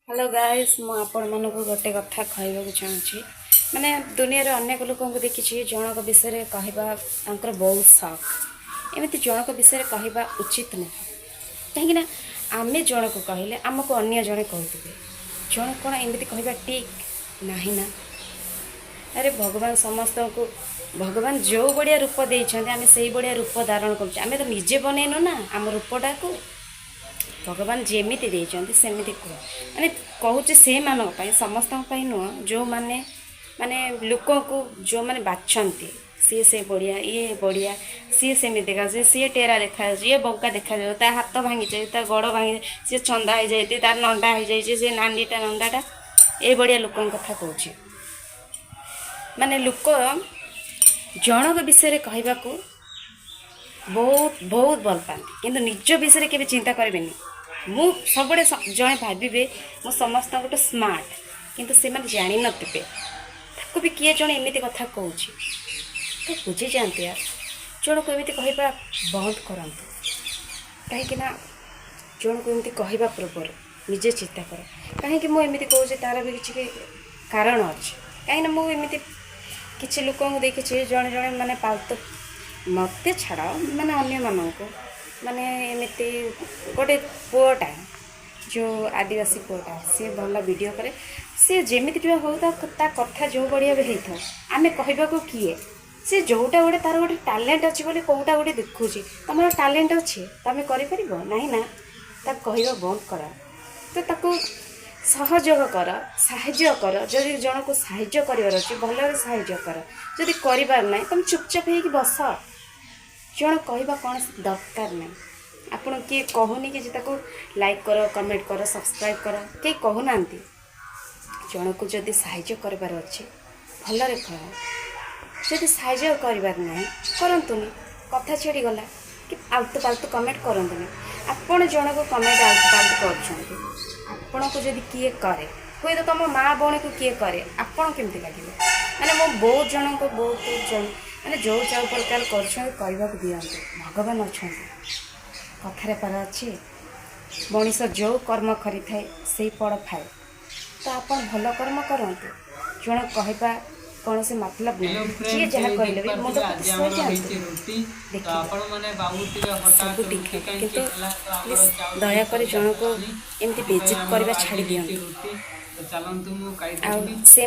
Hello guys, ମୁଁ ଆପଣମାନଙ୍କୁ ଗୋଟେ କଥା କହିବାକୁ ଚାହୁଁଛି। ମାନେ ଦୁନିଆରେ ଅନେକ ଲୋକଙ୍କୁ ଦେଖିଛି, ଜଣଙ୍କ ବିଷୟରେ କହିବା ତାଙ୍କର ବହୁତ ସଖ। ଏମିତି ଜଣଙ୍କ ବିଷୟରେ କହିବା ଉଚିତ ନୁହେଁ, କାହିଁକିନା ଆମେ ଜଣକୁ କହିଲେ ଆମକୁ ଅନ୍ୟ ଜଣେ କହୁଥିବେ। ଜଣେ କ'ଣ ଏମିତି କହିବା ଠିକ୍ ନାହିଁ ନା? ଆରେ, ଭଗବାନ ସମସ୍ତଙ୍କୁ, ଭଗବାନ ଯେଉଁ ବଢ଼ିଆ ରୂପ ଦେଇଛନ୍ତି, ଆମେ ସେଇ ବଢ଼ିଆ ରୂପ ଧାରଣ କରୁଛୁ। ଆମେ ତ ନିଜେ ବନେଇନୁ ନା ଆମ ରୂପଟାକୁ। ଭଗବାନ ଯେମିତି ଦେଇଛନ୍ତି ସେମିତି କୁହ। ମାନେ କହୁଛି ସେମାନଙ୍କ ପାଇଁ, ସମସ୍ତଙ୍କ ପାଇଁ ନୁହଁ। ଯେଉଁମାନେ ମାନେ ଲୋକଙ୍କୁ ଯେଉଁମାନେ ବାଛନ୍ତି, ସିଏ ସେ ବଢ଼ିଆ, ଇଏ ବଢ଼ିଆ, ସିଏ ସେମିତି ଦେଖାଯାଉଛି, ସିଏ ଟେରା ଦେଖାଯାଉଛି, ଇଏ ବଙ୍କା ଦେଖାଯାଉଛି, ତା ହାତ ଭାଙ୍ଗିଯାଇଛି, ତା ଗୋଡ଼ ଭାଙ୍ଗି, ସିଏ ଛନ୍ଦା ହେଇଯାଇଛି, ତାର ନଣ୍ଡା ହେଇଯାଇଛି, ସେ ନାଣ୍ଡିଟା ନଣ୍ଡାଟା, ଏ ବଢ଼ିଆ ଲୋକଙ୍କ କଥା କହୁଛି। ମାନେ ଲୋକ ଜଣଙ୍କ ବିଷୟରେ କହିବାକୁ ବହୁତ ବହୁତ ଭଲ ପାଆନ୍ତି, କିନ୍ତୁ ନିଜ ବିଷୟରେ କେବେ ଚିନ୍ତା କରିବେନି। ମୁଁ ସବୁବେଳେ ଜଣେ ଭାବିବେ ମୁଁ ସମସ୍ତଙ୍କଠୁ ସ୍ମାର୍ଟ, କିନ୍ତୁ ସେମାନେ ଜାଣିନଥିବେ। ତାକୁ ବି କିଏ ଜଣେ ଏମିତି କଥା କହୁଛି ତ ବୁଝିଯାଆନ୍ତି। ୟାର, ଜଣକୁ ଏମିତି କହିବା ବନ୍ଦ କରନ୍ତୁ, କାହିଁକି ନା ଜଣକୁ ଏମିତି କହିବା ପୂର୍ବରୁ ନିଜେ ଚିନ୍ତା କର, କାହିଁକି ମୁଁ ଏମିତି କହୁଛି? ତା'ର ବି କିଛି କାରଣ ଅଛି। କାହିଁକିନା ମୁଁ ଏମିତି କିଛି ଲୋକଙ୍କୁ ଦେଖିଛି, ଜଣେ ଜଣେ ମାନେ ଫାଲତୁ, ମୋତେ ଛାଡ଼, ମାନେ ଅନ୍ୟମାନଙ୍କୁ, ମାନେ ଏମିତି ଗୋଟେ ପୁଅଟା, ଯେଉଁ ଆଦିବାସୀ ପୁଅଟା, ସିଏ ଭଲ ଭିଡ଼ିଓ କରେ। ସିଏ ଯେମିତି ବି ହଉ, ତା କଥା ଯେଉଁ ବଢ଼ିଆ ବି ହେଇଥାଉ, ଆମେ କହିବାକୁ କିଏ? ସେ ଯେଉଁଟା ଗୋଟେ ତା'ର ଗୋଟେ ଟ୍ୟାଲେଣ୍ଟ ଅଛି ବୋଲି କେଉଁଟା ଗୋଟେ ଦେଖୁଛି। ତୁମର ଟ୍ୟାଲେଣ୍ଟ ଅଛି, ତୁମେ କରିପାରିବ ନାହିଁ ନା? ତାକୁ କହିବା ବନ୍ଦ କର। ତ ତାକୁ ସହଯୋଗ କର, ସାହାଯ୍ୟ କର। ଯଦି ଜଣକୁ ସାହାଯ୍ୟ କରିବାର ଅଛି, ଭଲରେ ସାହାଯ୍ୟ କର। ଯଦି କରିବାର ନାହିଁ, ତୁମେ ଚୁପଚାପ ହେଇକି ବସ। ଜଣ କହିବା କୌଣସି ଦରକାର ନାହିଁ। ଆପଣ କିଏ କହୁନି କି ଯେ ତାକୁ ଲାଇକ୍ କର, କମେଣ୍ଟ କର, ସବସ୍କ୍ରାଇବ୍ କର, କେହି କହୁନାହାନ୍ତି। ଜଣକୁ ଯଦି ସାହାଯ୍ୟ କରିବାର ଅଛି, ଭଲରେ କର। ଯଦି ସାହାଯ୍ୟ କରିବାର ନାହିଁ, କରନ୍ତୁନି। କଥା ଛିଡ଼ିଗଲା କି ଆଲତୁ ଫାଲତୁ କମେଣ୍ଟ କରନ୍ତୁନି। ଆପଣ ଜଣକୁ କମେଣ୍ଟ ଆଲତୁ ଫାଲତୁ କରୁଛନ୍ତି, ଆପଣଙ୍କୁ ଯଦି କିଏ କରେ, ହୁଏତ ତୁମ ମା ଭଉଣୀକୁ କିଏ କରେ, ଆପଣ କେମିତି ଲାଗିବ? ମାନେ ମୁଁ ବହୁତ ଜଣଙ୍କୁ, ବହୁତ ଜଣ ମାନେ ଯେଉଁ ଯେଉଁ ପ୍ରକାର କରୁଛନ୍ତି, କରିବାକୁ ଦିଅନ୍ତୁ, ଭଗବାନ ଅଛନ୍ତି। କଥାରେ ପରା ଅଛି, ମଣିଷ ଯେଉଁ କର୍ମ କରିଥାଏ ସେଇ ଫଳ ପାଏ। ତ ଆପଣ ଭଲ କର୍ମ କରନ୍ତୁ। ଜଣେ କହିବା କୌଣସି ମତଲବ ହ୍ୟାଲୋ ନାହିଁ। ଯିଏ ଫ୍ରେଣ୍ଡସ୍, ଯାହା ଏଇ କହିଲେ ବି ମୁଣ୍ଡ ଦେଖିପାରୁଥିବେ ପୋତି ଆଜି ଆମର ଶୋଇଯାଆନ୍ତୁ। ହେଇଛି ରୁଟି। ତ ଦେଖିବେ ଆପଣମାନେ ଭାବୁଥିବେ ହଠାତ୍ ସବୁ ଠିକ୍ ରୁଟି ହେବ। କାହିଁକି କିନ୍ତୁ ହେଲା? ତ ଆମର ପ୍ଲିଜ୍ ଚାଉଳ ବି ଦୟାକରି ସରି ଜଣକୁ ଆସିଲାଣି, ଏମିତି ସେଥିପାଇଁ ବେଜିତ ଆମର କରିବା ଆଜି ଛାଡ଼ି ହେଇଛି ଦିଅନ୍ତୁ। ରୁଟି। ତ ଚାଲନ୍ତୁ, ମୁଁ ଆଉ ଖାଇଦେବି। ସେ